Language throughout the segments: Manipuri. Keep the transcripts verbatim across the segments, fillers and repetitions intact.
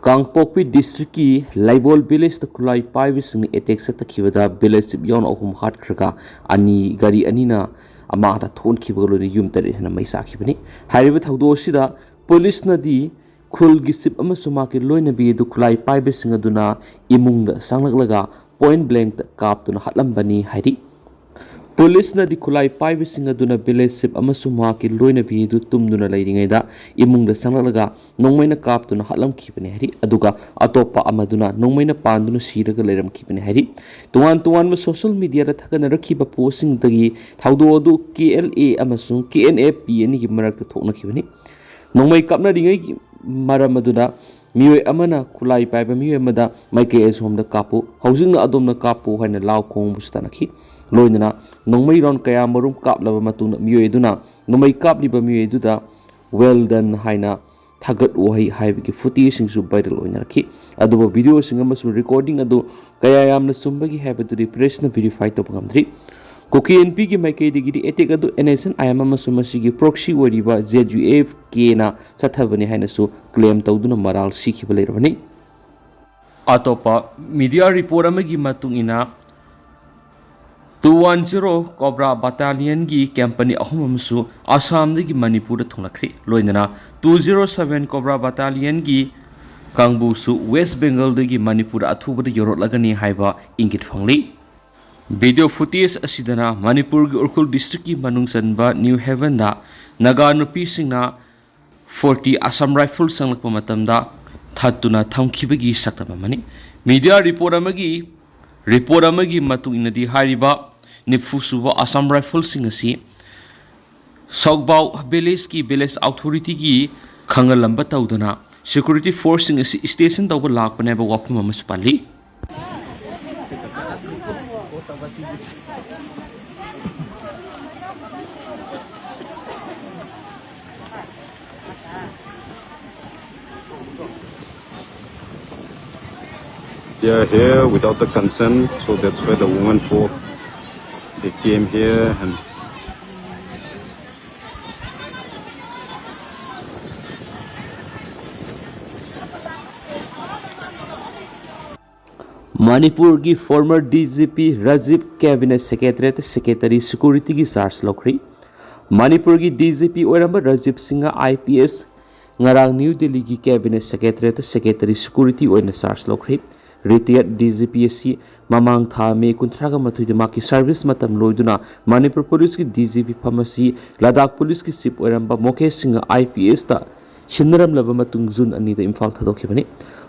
ꯀꯥꯡꯄꯣꯛꯄꯤ ꯗꯤꯁꯇ꯭ꯔꯤꯛꯀꯤ ꯂꯩꯕꯣꯜ ꯚꯤꯂꯦꯖꯇ ꯈꯨꯠꯂꯥꯏ ꯄꯥꯏꯕꯁꯤꯡꯅ ꯑꯦꯇꯦꯛ ꯆꯠꯊꯈꯤꯕꯗ ꯚꯤꯂꯦꯖ ꯆꯤꯞ ꯌꯥꯎꯅ ꯑꯍꯨꯝ ꯍꯥꯠꯈ꯭ꯔꯒ ꯑꯅꯤ, ꯒꯥꯔꯤ ꯑꯅꯤꯅ ꯑꯃꯥꯡꯗ ꯊꯣꯛꯍꯟꯈꯤꯕꯒ ꯂꯣꯏꯅ ꯌꯨꯝ ꯇꯔꯦꯠ ꯍꯦꯟꯅ ꯃꯩ ꯆꯥꯛꯈꯤꯕꯅꯤ꯫ ꯍꯥꯏꯔꯤꯕ ꯊꯧꯗꯣꯛ ꯑꯁꯤꯗ ꯄꯨꯂꯤꯁꯅꯗꯤ ꯈꯨꯜꯒꯤ ꯆꯤꯞ ꯑꯃꯁꯨꯡ ꯃꯍꯥꯛꯀꯤ ꯂꯣꯏꯅꯕꯤ ꯑꯗꯨ ꯈꯨꯠꯂꯥꯏ ꯄꯥꯏꯕꯁꯤꯡ ꯑꯗꯨꯅ ꯏꯃꯨꯡꯗ ꯆꯪꯂꯛꯂꯒ ꯄꯣꯏꯟ ꯕ꯭ꯂꯦꯡꯇ ꯀꯥꯞꯇꯨꯅ ꯍꯥꯠꯂꯝꯕꯅꯤ ꯍꯥꯏꯔꯤ꯫ ꯄꯨꯂꯤꯁꯅꯗꯤ ꯈꯨꯠꯂꯥꯏ ꯄꯥꯏꯕꯁꯤꯡ ꯑꯗꯨꯅ ꯚꯤꯂꯦꯖ ꯆꯤꯞ ꯑꯃꯁꯨꯡ ꯃꯍꯥꯛꯀꯤ ꯂꯣꯏꯅꯕꯤ ꯑꯗꯨ ꯇꯨꯝꯗꯨꯅ ꯂꯩꯔꯤꯉꯩꯗ ꯏꯃꯨꯡꯗ ꯆꯪꯂꯛꯂꯒ ꯅꯣꯡꯃꯩꯅ ꯀꯥꯞꯇꯨꯅ ꯍꯥꯠꯂꯝꯈꯤꯕꯅꯤ ꯍꯥꯏꯔꯤ꯫ ꯑꯗꯨꯒ ꯑꯇꯣꯞꯄ ꯑꯃꯗꯨꯅ ꯅꯣꯡꯃꯩꯅ ꯄꯥꯟꯗꯨꯅ ꯁꯤꯔꯒ ꯂꯩꯔꯝꯈꯤꯕꯅꯤ ꯍꯥꯏꯔꯤ꯫ ꯇꯣꯉꯥꯟ ꯇꯣꯉꯥꯟꯕ ꯁꯣꯁꯤꯌꯦꯜ ꯃꯤꯗꯤꯌꯥꯗ ꯊꯥꯒꯠꯅꯔꯛꯈꯤꯕ ꯄꯣꯁꯁꯤꯡꯗꯒꯤ ꯊꯧꯗꯣꯛ ꯑꯗꯨ ꯀꯦ ꯑꯦꯜ ꯑꯦ ꯑꯃꯁꯨꯡ ꯀꯦ ꯑꯦꯟ ꯑꯦ ꯄꯤ ꯑꯅꯤꯒꯤ ꯃꯔꯛꯇ ꯊꯣꯛꯅꯈꯤꯕꯅꯤ꯫ ꯅꯣꯡꯃꯩ ꯀꯥꯞꯅꯔꯤꯉꯩꯒꯤ ꯃꯔꯝ ꯑꯗꯨꯅ ꯃꯤꯑꯣꯏ ꯑꯃꯅ ꯈꯨꯠꯂꯥꯏ ꯄꯥꯏꯕ ꯃꯤꯑꯣꯏ ꯑꯃꯗ "ꯃꯥꯏꯀꯩ ꯑꯁꯣꯝꯗ ꯀꯥꯞꯄꯨ, ꯍꯧꯖꯤꯛꯅ ꯑꯗꯣꯝꯅ ꯀꯥꯞꯄꯨ" ꯍꯥꯏꯅ ꯂꯥꯎ ꯈꯣꯡꯕꯁꯨ ꯇꯥꯅꯈꯤ꯫ ꯂꯣꯏꯅꯅ ꯅꯣꯡꯃꯩ ꯔꯥꯎꯟ ꯀꯌꯥ ꯃꯔꯨꯝ ꯀꯥꯞꯂꯕ ꯃꯇꯨꯡꯗ ꯃꯤꯑꯣꯏ ꯑꯗꯨꯅ ꯅꯣꯡꯃꯩ ꯀꯥꯞꯂꯤꯕ ꯃꯤꯑꯣꯏ ꯑꯗꯨꯗ "Well done" ꯍꯥꯏꯅ ꯊꯥꯒꯠ ꯋꯥꯍꯩ ꯍꯥꯏꯕꯒꯤ ꯐꯨꯇꯦꯖꯁꯤꯡꯁꯨ ꯚꯥꯏꯔꯦꯜ ꯑꯣꯏꯅꯔꯛꯈꯤ꯫ ꯑꯗꯨꯕꯨ ꯚꯤꯗꯤꯑꯣꯁꯤꯡ ꯑꯃꯁꯨꯡ ꯔꯦꯀꯣꯔꯗꯤꯡ ꯑꯗꯨ ꯀꯌꯥ ꯌꯥꯝꯅ ꯆꯨꯝꯕꯒꯦ ꯍꯥꯏꯕꯗꯨꯗꯤ ꯄ꯭ꯔꯦꯁꯅ ꯚꯦꯔꯤꯐꯥꯏ ꯇꯧꯕ ꯉꯝꯗ꯭ꯔꯤ꯫ ꯀꯨꯀꯤ ꯑꯦꯟ ꯄꯤꯒꯤ ꯃꯥꯏꯀꯩꯗꯒꯤꯗꯤ ꯑꯦꯇꯦꯛ ꯑꯗꯨ N S N I M ꯑꯃꯁꯨꯡ ꯃꯁꯤꯒꯤ ꯄ꯭ꯔꯣꯛꯁꯤ ꯑꯣꯏꯔꯤꯕ ꯖꯦꯗ ꯌꯨ ꯑꯦꯐ ꯀꯦꯅ ꯆꯠꯊꯕꯅꯤ ꯍꯥꯏꯅꯁꯨ ꯀ꯭ꯂꯦꯝ ꯇꯧꯗꯨꯅ ꯃꯔꯥꯜ ꯁꯤꯈꯤꯕ ꯂꯩꯔꯕꯅꯤ꯫ ꯑꯇꯣꯞꯄ ꯃꯤꯗꯤꯌꯥ ꯔꯤꯄꯣꯔꯠ ꯑꯃꯒꯤ ꯃꯇꯨꯡ ꯏꯟꯅ, ꯇꯨ ꯋꯥꯟ ꯖꯤꯔꯣ ꯀꯣꯕ꯭ꯔꯥ ꯕꯇꯥꯂꯤꯌꯟꯒꯤ ꯀꯝꯄꯅꯤ ꯑꯍꯨꯝ ꯑꯃꯁꯨ ꯑꯁꯥꯝꯗꯒꯤ ꯃꯅꯤꯄꯨꯔꯗ ꯊꯨꯡꯂꯛꯈ꯭ꯔꯤ꯫ ꯂꯣꯏꯅꯅ ꯇꯨ ꯖꯤꯔꯣ ꯁꯚꯦꯟ ꯀꯣꯕ꯭ꯔꯥ ꯕꯇꯥꯂꯤꯌꯟꯒꯤ ꯀꯥꯡꯕꯨꯁꯨ ꯋꯦꯁ ꯕꯦꯡꯒꯜꯗꯒꯤ ꯃꯅꯤꯄꯨꯔꯗ ꯑꯊꯨꯕꯗ ꯌꯧꯔꯛꯂꯒꯅꯤ ꯍꯥꯏꯕ ꯏꯪꯒꯤꯠ ꯐꯪꯂꯤ꯫ ꯚꯤꯗꯤꯑꯣ ꯐꯨꯇꯦꯖ ꯑꯁꯤꯗꯅ ꯃꯅꯤꯄꯨꯔꯒꯤ ꯎꯈ꯭ꯔꯨꯜ ꯗꯤꯁꯇ꯭ꯔꯤꯛꯀꯤ ꯃꯅꯨꯡ ꯆꯟꯕ ꯅ꯭ꯌꯨ ꯍꯦꯚꯦꯟꯗ ꯅꯥꯒꯥ ꯅꯨꯄꯤꯁꯤꯡꯅ ꯐꯣꯔꯇꯤ ꯑꯁꯥꯝ ꯔꯥꯏꯐꯜ ꯆꯪꯂꯛꯄ ꯃꯇꯝꯗ ꯊꯠꯇꯨꯅ ꯊꯝꯈꯤꯕꯒꯤ ꯁꯛꯇꯝ ꯑꯃꯅꯤ꯫ ꯃꯤꯗꯤꯌꯥ ꯔꯤꯄꯣꯔꯠ ꯑꯃꯒꯤ, ꯔꯤꯄꯣꯔꯠ ꯑꯃꯒꯤ ꯃꯇꯨꯡ ꯏꯟꯅꯗꯤ ꯍꯥꯏꯔꯤꯕ ꯅꯤꯐꯨ ꯁꯨꯕ ꯑꯁꯥꯝ ꯔꯥꯏꯐꯜꯁꯤꯡ ꯑꯁꯤ ꯁꯣꯛꯕꯥꯎ ꯚꯤꯂꯦꯖꯀꯤ ꯚꯤꯂꯦꯖ ꯑꯣꯊꯣꯔꯤꯇꯤꯒꯤ ꯈꯪꯍꯜꯂꯝꯕ ꯇꯧꯗꯅ ꯁꯦꯀ꯭ꯌꯨꯔꯤꯇꯤ ꯐꯣꯔꯁꯁꯤꯡ ꯑꯁꯤ ꯁ꯭ꯇꯦꯁꯟ ꯇꯧꯕ ꯂꯥꯛꯄꯅꯦ ꯍꯥꯏꯕ ꯋꯥꯐꯝ ꯑꯃꯁꯨ ꯄꯜꯂꯤ꯫ They are here without the consent, so that's why the woman folk, they came here and ꯃꯅꯤꯄꯨꯔꯒꯤ former D G P Rajiv Cabinet Secretariat Secretary Security ꯒꯤ charge ꯂꯧꯈ꯭ꯔꯦ꯫ ꯃꯅꯤꯄꯨꯔꯒꯤ D G P ꯑꯣꯏꯔꯝꯕ Rajiv Singh I P S ꯉꯔꯥꯡ ꯅ꯭ꯌꯨ ꯗꯤꯜꯂꯤꯒꯤ Cabinet Secretariat Secretary Security ꯑꯣꯏꯅ charge ꯂꯧꯈ꯭ꯔꯦ꯫ Retired D G P ꯑꯁꯤ ꯃꯃꯥꯡ ꯊꯥ ꯃꯦ ꯀꯨꯟꯊ꯭ꯔꯥꯒ ꯃꯥꯊꯣꯏꯗ ꯃꯍꯥꯛꯀꯤ service ꯃꯇꯝ ꯂꯣꯏꯗꯨꯅ ꯃꯅꯤꯄꯨꯔ Police ꯀꯤ D G P ꯐꯝ ꯑꯁꯤ ꯂꯗꯥꯈ Police ꯀꯤ chief ꯑꯣꯏꯔꯝꯕ Mukesh Singh I P S ꯇ ꯁꯤꯟꯅꯔꯝꯂꯕ ꯃꯇꯨꯡ ꯖꯨꯟ ꯑꯅꯤꯗ ꯏꯝꯐꯥꯜ ꯊꯥꯗꯣꯛꯈꯤꯕꯅꯤ꯫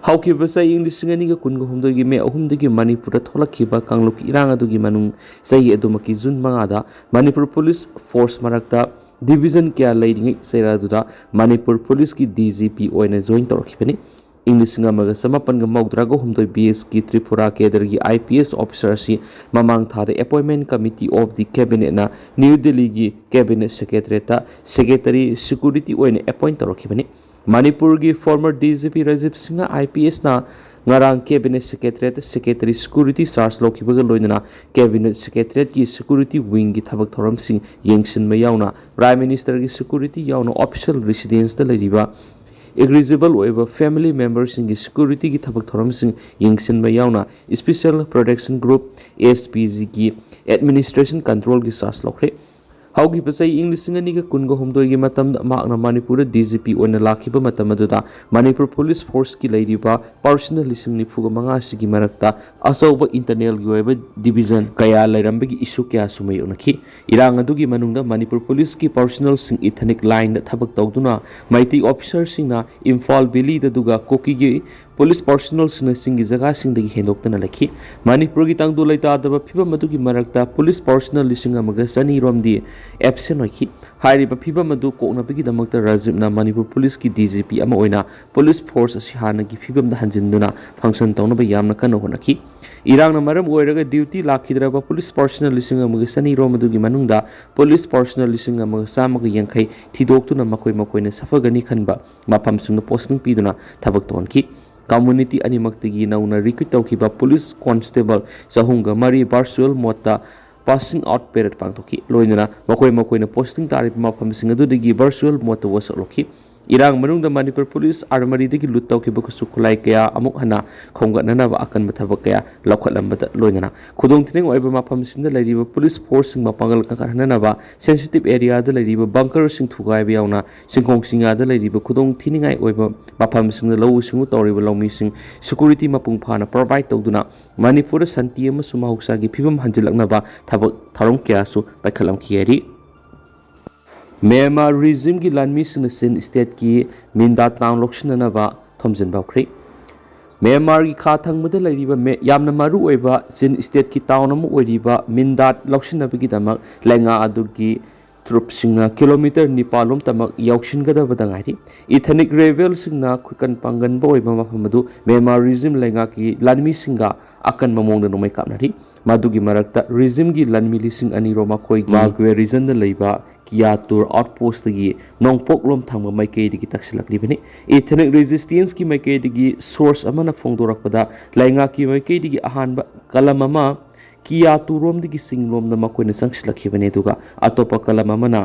ꯍꯧꯈꯤꯕ ꯆꯍꯤ ꯂꯤꯁꯤꯡ ꯑꯅꯤꯒ ꯀꯨꯟꯒ ꯍꯨꯝꯗꯣꯏꯒꯤ ꯃꯦ ꯑꯍꯨꯝꯗꯒꯤ ꯃꯅꯤꯄꯨꯔꯗ ꯊꯣꯛꯂꯛꯈꯤꯕ ꯀꯥꯡꯂꯨꯞꯀꯤ ꯏꯔꯥꯡ ꯑꯗꯨꯒꯤ ꯃꯅꯨꯡ ꯆꯍꯤ ꯑꯗꯨꯃꯛꯀꯤ ꯖꯨꯟ ꯃꯉꯥꯗ ꯃꯅꯤꯄꯨꯔ Police Force ꯃꯔꯛꯇ division ꯀꯌꯥ ꯂꯩꯔꯤꯉꯩ ꯆꯩꯔꯥꯗꯨꯗ ꯃꯅꯤꯄꯨꯔ Police ꯀꯤ D G P ꯑꯣꯏꯅ join ꯇꯧꯔꯛꯈꯤꯕꯅꯤ꯫ ꯏꯪ ꯂꯤꯁꯤꯡ ꯑꯃꯒ ꯆꯃꯥꯄꯟꯒ ꯃꯧꯗ꯭ꯔꯥꯒ ꯍꯨꯝꯗꯣꯏ batch ꯀꯤ ꯇ꯭ꯔꯤꯄꯨꯔꯥ cadre ꯒꯤ I P S officer ꯑꯁꯤ ꯃꯃꯥꯡ ꯊꯥꯗ Appointment Committee of the Cabinet ꯅ ꯅ꯭ꯌꯨ ꯗꯤꯜꯂꯤꯒꯤ Cabinet Secretariat ꯇ Secretary Security ꯑꯣꯏꯅ appoint ꯇꯧꯔꯛꯈꯤꯕꯅꯤ꯫ ꯃꯅꯤꯄꯨꯔꯒꯤ former D G P Rajiv Singh I P S ꯅ ꯉꯔꯥꯡ Cabinet Secretariat Secretary Security charge ꯂꯧꯈꯤꯕꯒ ꯂꯣꯏꯅꯅ Cabinet Secretariat ꯀꯤ Security Wing ꯒꯤ ꯊꯕꯛ ꯊꯧꯔꯝꯁꯤꯡ ꯌꯦꯡꯁꯤꯟꯕ ꯌꯥꯎꯅ Prime Minister ꯒꯤ security ꯌꯥꯎꯅ official residence ꯇ ꯂꯩꯔꯤꯕ eligible ꯑꯣꯏꯕ family member ꯁꯤꯡꯒꯤ security ꯒꯤ ꯊꯕꯛ ꯊꯧꯔꯝꯁꯤꯡ ꯌꯦꯡꯁꯤꯟꯕ ꯌꯥꯎꯅ Special Protection Group, S P G ꯒꯤ Administration Control ꯒꯤ charge ꯂꯧꯈ꯭ꯔꯦ꯫ ꯍꯧꯈꯤꯕ ꯆꯍꯤ ꯏꯪ ꯂꯤꯁꯤꯡ ꯑꯅꯤꯒ ꯀꯨꯟꯒ ꯍꯨꯝꯗꯣꯏꯒꯤ ꯃꯇꯝꯗ ꯃꯍꯥꯛꯅ ꯃꯅꯤꯄꯨꯔꯗ D G P ꯑꯣꯏꯅ ꯂꯥꯛꯈꯤꯕ ꯃꯇꯝ ꯑꯗꯨꯗ ꯃꯅꯤꯄꯨꯔ Police Force ꯀꯤ ꯂꯩꯔꯤꯕ personnel ꯂꯤꯁꯤꯡ ꯅꯤꯐꯨꯒ ꯃꯉꯥ ꯑꯁꯤꯒꯤ ꯃꯔꯛꯇ ꯑꯆꯧꯕ internal ꯒꯤ ꯑꯣꯏꯕ division ꯀꯌꯥ ꯂꯩꯔꯝꯕꯒꯤ issue ꯀꯌꯥꯁꯨ ꯃꯥꯌꯣꯛꯅꯈꯤ꯫ ꯏꯔꯥꯡ ꯑꯗꯨꯒꯤ ꯃꯅꯨꯡꯗ ꯃꯅꯤꯄꯨꯔ Police ꯀꯤ personnel ꯁꯤꯡ ethnic line ꯗ ꯊꯕꯛ ꯇꯧꯗꯨꯅ ꯃꯩꯇꯩ officer ꯁꯤꯡꯅ ꯏꯝꯐꯥꯜ Valley ꯗ ꯑꯗꯨꯒ ꯀꯨꯀꯤꯒꯤ Police personnel ꯁꯤꯡꯅ ꯆꯤꯡꯒꯤ ꯖꯒꯥꯁꯤꯡꯗꯒꯤ ꯍꯦꯟꯗꯣꯛꯇꯅ ꯂꯩꯈꯤ꯫ ꯃꯅꯤꯄꯨꯔꯒꯤ ꯇꯪꯗꯨ ꯂꯩꯇꯥꯗꯕ ꯐꯤꯕꯝ ꯑꯗꯨꯒꯤ ꯃꯔꯛꯇ Police personnel ꯂꯤꯁꯤꯡ ꯑꯃꯒ ꯆꯅꯤ ꯔꯣꯝꯗꯤ absent ꯑꯣꯏꯈꯤ꯫ ꯍꯥꯏꯔꯤꯕ ꯐꯤꯕꯝ ꯑꯗꯨ ꯀꯣꯛꯅꯕꯒꯤꯗꯃꯛꯇ ꯔꯥꯖꯤꯕꯅ ꯃꯅꯤꯄꯨꯔ Police ꯀꯤ D G P ꯑꯃ ꯑꯣꯏꯅ Police Force ꯑꯁꯤ ꯍꯥꯟꯅꯒꯤ ꯐꯤꯕꯝꯗ ꯍꯟꯖꯤꯟꯗꯨꯅ function ꯇꯧꯅꯕ ꯌꯥꯝꯅ ꯀꯟꯅ ꯍꯣꯠꯅꯈꯤ꯫ ꯏꯔꯥꯡꯅ ꯃꯔꯝ ꯑꯣꯏꯔꯒ duty ꯂꯥꯛꯈꯤꯗ꯭ꯔꯕ Police personnel ꯂꯤꯁꯤꯡ ꯑꯃꯒ ꯆꯅꯤ ꯔꯣꯝ ꯑꯗꯨꯒꯤ ꯃꯅꯨꯡꯗ Police personnel ꯂꯤꯁꯤꯡ ꯑꯃꯒ ꯆꯥꯝꯃꯒ ꯌꯥꯡꯈꯩ ꯊꯤꯗꯣꯛꯇꯨꯅ ꯃꯈꯣꯏ ꯃꯈꯣꯏꯅ ꯁꯐꯒꯅꯤ ꯈꯟꯕ ꯃꯐꯝꯁꯤꯡꯗ posting ꯄꯤꯗꯨꯅ ꯊꯕꯛ ꯇꯧꯍꯟꯈꯤ꯫ Community ꯑꯅꯤꯃꯛꯇꯒꯤ ꯅꯧꯅ recruit ꯇꯧꯈꯤꯕ Police Constable ꯆꯍꯨꯝꯒ ꯃꯔꯤ virtual mode ꯇ passing out parade ꯄꯥꯡꯊꯣꯛꯈꯤ꯫ ꯂꯣꯏꯅꯅ ꯃꯈꯣꯏ ꯃꯈꯣꯏꯅ posting ꯇꯥꯔꯤꯕ ꯃꯐꯝꯁꯤꯡ ꯑꯗꯨꯗꯒꯤ virtual mode ꯇ ꯋꯥꯁꯛ ꯂꯧꯈꯤ꯫ ꯏꯔꯥꯡ ꯃꯅꯨꯡꯗ ꯃꯅꯤꯄꯨꯔ ꯄꯨꯂꯤꯁ ꯑꯥꯔꯃꯔꯤꯗꯒꯤ ꯂꯨꯠ ꯇꯧꯈꯤꯕ ꯈꯨꯠꯁꯨ ꯈꯨꯠꯂꯥꯏ ꯀꯌꯥ ꯑꯃꯨꯛ ꯍꯟꯅ ꯈꯣꯝꯒꯠꯅꯅꯕ ꯑꯀꯟꯕ ꯊꯕꯛ ꯀꯌꯥ ꯂꯧꯈꯠꯂꯝꯕꯗ ꯂꯣꯏꯅꯅ ꯈꯨꯗꯣꯡꯊꯤꯅꯤꯡ ꯑꯣꯏꯕ ꯃꯐꯝꯁꯤꯡꯗ ꯂꯩꯔꯤꯕ ꯄꯨꯂꯤꯁ ꯐꯣꯔꯁꯁꯤꯡ ꯃꯄꯥꯡꯒꯜ ꯀꯟꯈꯠꯍꯟꯅꯅꯕ ꯁꯦꯟꯁꯤꯇꯤꯞ ꯑꯦꯔꯤꯌꯥꯗ ꯂꯩꯔꯤꯕ ꯕꯪꯀꯔꯁꯤꯡ ꯊꯨꯒꯥꯏꯕ ꯌꯥꯎꯅ ꯆꯤꯡꯈꯣꯡ ꯆꯤꯡꯌꯥꯗ ꯂꯩꯔꯤꯕ ꯈꯨꯗꯣꯡ ꯊꯤꯅꯤꯡꯉꯥꯏ ꯑꯣꯏꯕ ꯃꯐꯝꯁꯤꯡꯗ ꯂꯧꯎ ꯁꯤꯡꯎ ꯇꯧꯔꯤꯕ ꯂꯧꯃꯤꯁꯤꯡ ꯁꯦꯀꯨꯔꯤꯇꯤ ꯃꯄꯨꯡ ꯐꯥꯅ ꯄ꯭ꯔꯣꯚꯥꯏꯗ ꯇꯧꯗꯨꯅ ꯃꯅꯤꯄꯨꯔꯗ ꯁꯥꯟꯇꯤ ꯑꯃꯁꯨꯡ ꯃꯍꯧꯁꯥꯒꯤ ꯐꯤꯕꯝ ꯍꯟꯖꯤꯜꯂꯛꯅꯕ ꯊꯕꯛ ꯊꯧꯔꯝ ꯀꯌꯥꯁꯨ ꯄꯥꯏꯈꯠꯂꯝꯈꯤ ꯍꯥꯏꯔꯤ꯫ ꯃ꯭ꯌꯥꯟꯃꯥꯔ ꯔꯤꯖꯤꯝꯒꯤ ꯂꯥꯟꯃꯤꯁꯤꯡꯅ ꯆꯤꯟ ꯁ꯭ꯇꯦꯠꯀꯤ ꯃꯤꯟꯗꯥ ꯇꯥꯎꯟ ꯂꯧꯁꯤꯟꯅꯅꯕ ꯊꯣꯝꯖꯤꯟꯕ ꯍꯧꯈ꯭ꯔꯦ꯫ ꯃ꯭ꯌꯥꯟꯃꯥꯔꯒꯤ ꯈꯥ ꯊꯪꯕꯗ ꯂꯩꯔꯤꯕ ꯃꯦ-, ꯌꯥꯝꯅ ꯃꯔꯨ ꯑꯣꯏꯕ ꯆꯤꯟ ꯁ꯭ꯇꯦꯠꯀꯤ ꯇꯥꯎꯟ ꯑꯃ ꯑꯣꯏꯔꯤꯕ ꯃꯤꯟꯗꯥꯠ ꯂꯧꯁꯤꯟꯅꯕꯒꯤꯗꯃꯛ ꯂꯩꯉꯥꯛ ꯑꯗꯨꯒꯤ ꯇ꯭ꯔꯨꯞꯁꯤꯡꯅ ꯀꯤꯂꯣꯃꯤꯇꯔ ꯅꯤꯄꯥꯜ ꯂꯣꯝꯇꯃꯛ ꯌꯧꯁꯤꯟꯒꯗꯕꯗ ꯉꯥꯏꯔꯤ꯫ ꯏꯊꯅꯤꯛ ꯔꯦꯕꯦꯜꯁꯤꯡꯅ ꯈꯨꯠꯀꯟ ꯄꯥꯡꯒꯟꯕ ꯑꯣꯏꯕ ꯃꯐꯝ ꯑꯗꯨ ꯃ꯭ꯌꯥꯟꯃꯥꯔ ꯔꯤꯖꯤꯝ ꯂꯩꯉꯥꯛꯀꯤ ꯂꯥꯟꯃꯤꯁꯤꯡꯒ ꯑꯀꯟꯕ ꯃꯑꯣꯡꯗ ꯅꯣꯡꯃꯩ ꯀꯥꯞꯅꯔꯤ꯫ ꯃꯗꯨꯒꯤ ꯃꯔꯛꯇ ꯔꯤꯖꯤꯝꯒꯤ ꯂꯥꯟꯃꯤ ꯂꯤꯁꯤꯡ ꯑꯅꯤ ꯔꯣꯝ ꯃꯈꯣꯏꯒꯤ ꯃꯥꯒ꯭ꯋꯦ ꯔꯤꯖꯟꯗ ꯂꯩꯕ ꯀꯤꯌꯥꯇꯨꯔ ꯑꯥꯎꯠꯄꯣꯁꯇꯒꯤ ꯅꯣꯡꯄꯣꯛꯂꯣꯝ ꯊꯪꯕ ꯃꯥꯏꯀꯩꯗꯒꯤ ꯇꯛꯁꯤꯜꯂꯛꯂꯤꯕꯅꯤ꯫ ꯏꯊꯅꯤꯛ ꯔꯦꯖꯤꯁꯇꯦꯟꯁꯀꯤ ꯃꯥꯏꯀꯩꯗꯒꯤ ꯁꯣꯔꯁ ꯑꯃꯅ ꯐꯣꯡꯗꯣꯔꯛꯄꯗ ꯂꯩꯉꯥꯛꯀꯤ ꯃꯥꯏꯀꯩꯗꯒꯤ ꯑꯍꯥꯟꯕ ꯀꯂꯝ ꯑꯃ ꯀꯤꯌꯥꯇꯨꯔꯣꯝꯗꯒꯤ ꯆꯤꯡꯂꯣꯝꯗ ꯃꯈꯣꯏꯅ ꯆꯪꯁꯤꯜꯂꯛꯈꯤꯕꯅꯤ, ꯑꯗꯨꯒ ꯑꯇꯣꯞꯄ ꯀꯂꯝ ꯑꯃꯅ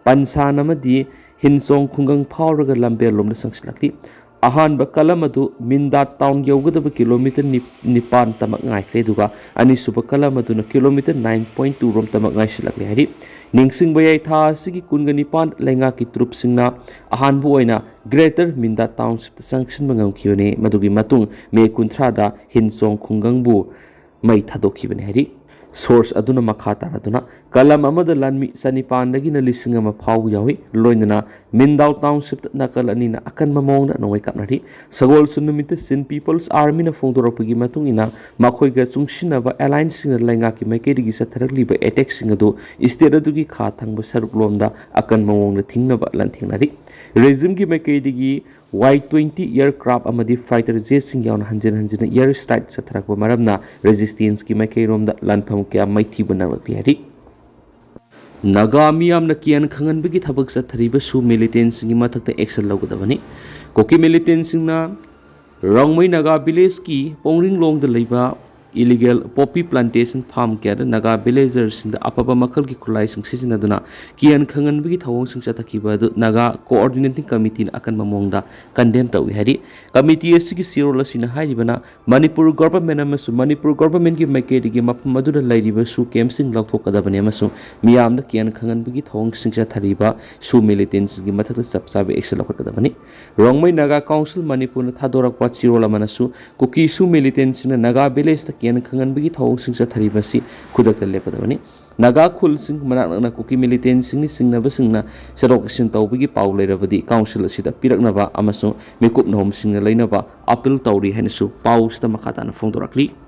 ꯄꯟꯁꯥꯟ ꯑꯃꯗꯤ ꯍꯤꯟꯆꯣꯡ ꯈꯨꯡꯒꯪ ꯐꯥꯎꯔꯒ ꯂꯝꯕꯦꯜꯂꯣꯝꯗ ꯆꯪꯁꯤꯜꯂꯛꯂꯤ꯫ ꯑꯍꯥꯟꯕ ꯀꯂꯝ ꯑꯗꯨ ꯃꯤꯟꯗꯥ ꯇꯥꯎꯟ ꯌꯧꯒꯗꯕ ꯀꯤꯂꯣꯃꯤꯇꯔ ꯅꯤ-, ꯅꯤꯄꯥꯟ ꯇꯃꯛ ꯉꯥꯏꯈ꯭ꯔꯦ, ꯑꯗꯨꯒ ꯑꯅꯤꯁꯨꯕ ꯀꯂꯝ ꯑꯗꯨꯅ ꯀꯤꯂꯣꯃꯤꯇꯔ ꯅꯥꯏꯟ ꯄꯣꯏꯟ ꯇꯨ ꯔꯣꯝ ꯇꯃꯛ ꯉꯥꯏꯁꯤꯜꯂꯛꯂꯦ ꯍꯥꯏꯔꯤ꯫ ꯅꯤꯡꯁꯤꯡꯕ ꯌꯥꯏ, ꯊꯥ ꯑꯁꯤꯒꯤ ꯀꯨꯟꯒ ꯅꯤꯄꯥꯟ ꯂꯩꯉꯥꯛꯀꯤ ꯇ꯭ꯔꯨꯞꯁꯤꯡꯅ ꯑꯍꯥꯟꯕ ꯑꯣꯏꯅ ꯒ꯭ꯔꯦꯇꯔ ꯃꯤꯟꯗꯥ ꯇꯥꯎꯟꯁꯤꯞꯇ ꯆꯪꯁꯤꯟꯕ ꯉꯝꯈꯤꯕꯅꯤ꯫ ꯃꯗꯨꯒꯤ ꯃꯇꯨꯡ ꯃꯦ ꯀꯨꯟꯊ꯭ꯔꯥꯗ ꯍꯤꯟꯆꯣꯡ ꯈꯨꯡꯒꯪꯕꯨ ꯃꯩ ꯊꯥꯗꯣꯛꯈꯤꯕꯅꯤ ꯍꯥꯏꯔꯤ꯫ ꯁꯣꯔꯁ ꯑꯗꯨꯅ ꯃꯈꯥ ꯇꯥꯔꯗꯨꯅ ꯀꯂꯝ ꯑꯃꯗ ꯂꯥꯟꯃꯤ ꯆꯅꯤꯄꯥꯟꯗꯒꯤꯅ ꯂꯤꯁꯤꯡ ꯑꯃ ꯐꯥꯎꯕ ꯌꯥꯎꯏ꯫ ꯂꯣꯏꯅꯅ ꯃꯤꯟꯗꯥꯎ ꯇꯥꯎꯟꯁꯤꯞꯇ ꯅꯥꯀꯜ ꯑꯅꯤꯅ ꯑꯀꯟꯕ ꯃꯑꯣꯡꯗ ꯅꯣꯡꯃꯩ ꯀꯥꯞꯅꯔꯤ꯫ ꯁꯒꯣꯜꯁꯦꯜ ꯅꯨꯃꯤꯠꯇ ꯆꯤꯟ ꯄꯤꯄꯜꯁ ꯑꯥꯔꯃꯤꯅ ꯐꯣꯡꯗꯣꯔꯛꯄꯒꯤ ꯃꯇꯨꯡ ꯏꯟꯅ, ꯃꯈꯣꯏꯒ ꯆꯨꯡꯁꯤꯟꯅꯕ ꯑꯦꯂꯥꯏꯟꯁꯁꯤꯡꯅ ꯂꯩꯉꯥꯛꯀꯤ ꯃꯥꯏꯀꯩꯗꯒꯤ ꯆꯠꯊꯔꯛꯂꯤꯕ ꯑꯦꯇꯦꯛꯁꯤꯡ ꯑꯗꯨ ꯁ꯭ꯇꯦꯠ ꯑꯗꯨꯒꯤ ꯈꯥ ꯊꯪꯕ ꯁꯔꯨꯛꯂꯣꯝꯗ ꯑꯀꯟꯕ ꯃꯑꯣꯡꯗ ꯊꯤꯡꯅꯕ ꯂꯥꯟꯊꯦꯡꯅꯔꯤ꯫ ꯔꯦꯖꯤꯝꯒꯤ ꯃꯥꯏꯀꯩꯗꯒꯤ ꯋꯥꯏ ꯇ꯭ꯋꯦꯟꯇꯤ ꯑꯦꯌꯔꯀ꯭ꯔꯥꯐ ꯑꯃꯗꯤ ꯐꯥꯏꯇꯔ ꯖꯦꯠꯁꯤꯡ ꯌꯥꯎꯅ ꯍꯟꯖꯤꯟ ꯍꯟꯖꯤꯟꯅ ꯑꯦꯌꯔ ꯁ꯭ꯇ꯭ꯔꯥꯏꯛ ꯆꯠꯊꯔꯛꯄ ꯃꯔꯝꯅ ꯔꯦꯖꯤꯁꯇꯦꯟꯁꯀꯤ ꯃꯥꯏꯀꯩꯔꯣꯝꯗ ꯂꯥꯟꯐꯝ ꯀꯌꯥ ꯃꯥꯏꯊꯤꯕ ꯅꯪꯂꯛꯂꯤ ꯍꯥꯏꯔꯤ꯫ ꯅꯥꯒꯥ ꯃꯤꯌꯥꯝꯅ ꯀꯤꯌꯥꯟ ꯈꯪꯍꯟꯕꯒꯤ ꯊꯕꯛ ꯆꯠꯊꯔꯤꯕꯁꯨ ꯃꯤꯂꯤꯇꯦꯟꯁꯤꯡꯒꯤ ꯃꯊꯛꯇ ꯑꯦꯛꯁꯟ ꯂꯧꯒꯗꯕꯅꯤ꯫ ꯀꯨꯀꯤ ꯃꯤꯂꯤꯇꯦꯟꯁꯤꯡꯅ ꯔꯣꯡꯃꯩ ꯅꯥꯒꯥ ꯚꯤꯂꯦꯖꯀꯤ ꯄꯣꯡꯔꯤꯡꯂꯣꯡꯗ ꯂꯩꯕ ꯏꯂꯤꯒꯦꯜ ꯄꯣꯄꯤ ꯄ꯭ꯂꯥꯟꯇꯦꯁꯟ ꯐꯥꯔꯝ ꯀꯌꯥꯗ ꯅꯥꯒꯥ ꯚꯤꯂꯦꯖꯔꯁꯤꯡꯗ ꯑꯐꯕ ꯃꯈꯜꯒꯤ ꯈꯨꯠꯂꯥꯏꯁꯤꯡ ꯁꯤꯖꯤꯟꯅꯗꯨꯅ ꯀꯤꯌꯥꯟ ꯈꯪꯍꯟꯕꯒꯤ ꯊꯧꯑꯣꯡꯁꯤꯡ ꯆꯠꯊꯈꯤꯕ ꯑꯗꯨ ꯅꯥꯒꯥ ꯀꯣꯑꯣꯔꯗꯤꯅꯦꯇꯤꯡ ꯀꯃꯤꯇꯤꯅ ꯑꯀꯟꯕ ꯃꯑꯣꯡꯗ ꯀꯟꯗꯦꯝ ꯇꯧꯏ ꯍꯥꯏꯔꯤ꯫ ꯀꯃꯤꯇꯤ ꯑꯁꯤꯒꯤ ꯆꯦꯔꯣꯜ ꯑꯁꯤꯅ ꯍꯥꯏꯔꯤꯕꯅ ꯃꯅꯤꯄꯨꯔ ꯒꯣꯚꯔꯟꯃꯦꯟꯠ ꯑꯃꯁꯨꯡ ꯃꯅꯤꯄꯨꯔ ꯒꯣꯚꯔꯟꯃꯦꯟꯠꯀꯤ ꯃꯥꯏꯀꯩꯗꯒꯤ ꯃꯐꯝ ꯑꯗꯨꯗ ꯂꯩꯔꯤꯕ ꯁꯨ ꯀꯦꯝꯞꯁꯤꯡ ꯂꯧꯊꯣꯛꯀꯗꯕꯅꯤ ꯑꯃꯁꯨꯡ ꯃꯤꯌꯥꯝꯗ ꯀꯤꯌꯥꯟ ꯈꯪꯍꯟꯕꯒꯤ ꯊꯧꯑꯣꯡꯁꯤꯡ ꯆꯠꯊꯔꯤꯕ ꯁꯨ ꯃꯤꯂꯤꯇꯦꯟꯠꯁꯤꯡꯒꯤ ꯃꯊꯛꯇ ꯆꯞ ꯆꯥꯕ ꯑꯦꯛꯁꯟ ꯂꯧꯈꯠꯀꯗꯕꯅꯤ꯫ ꯔꯣꯡꯃꯩ ꯅꯥꯒꯥ ꯀꯥꯎꯟꯁꯤꯜ ꯃꯅꯤꯄꯨꯔꯅ ꯊꯥꯗꯣꯔꯛꯄ ꯆꯦꯔꯣꯜ ꯑꯃꯅꯁꯨ ꯀꯨꯀꯤ ꯁꯨ ꯃꯤꯂꯤꯇꯦꯟꯠꯁꯤꯡꯅ ꯅꯥꯒꯥ ꯚꯤꯂꯦꯖꯇ ꯀꯤꯌꯥꯟ ꯈꯪꯍꯟꯕꯒꯤ ꯊꯧꯑꯣꯡꯁꯤꯡ ꯆꯠꯊꯔꯤꯕꯁꯤ ꯈꯨꯗꯛꯇ ꯂꯦꯞꯀꯗꯕꯅꯤ꯫ ꯅꯥꯒꯥ ꯈꯨꯜꯁꯤꯡ, ꯃꯅꯥꯛ ꯅꯛꯅ ꯀꯨꯀꯤ ꯃꯤꯂꯤꯇꯦꯟꯠꯁꯤꯡꯅꯤ ꯆꯤꯡꯅꯕꯁꯤꯡꯅ ꯆꯠꯊꯣꯛ ꯆꯠꯁꯤꯟ ꯇꯧꯕꯒꯤ ꯄꯥꯎ ꯂꯩꯔꯕꯗꯤ ꯀꯥꯎꯟꯁꯤꯜ ꯑꯁꯤꯗ ꯄꯤꯔꯛꯅꯕ ꯑꯃꯁꯨꯡ ꯃꯤꯀꯨꯞ ꯅꯍꯨꯝꯁꯤꯡꯅ ꯂꯩꯅꯕ ꯑꯄꯤꯜ ꯇꯧꯔꯤ ꯍꯥꯏꯅꯁꯨ ꯄꯥꯎꯁꯤꯗ ꯃꯈꯥ ꯇꯥꯅ ꯐꯣꯡꯗꯣꯔꯛꯂꯤ꯫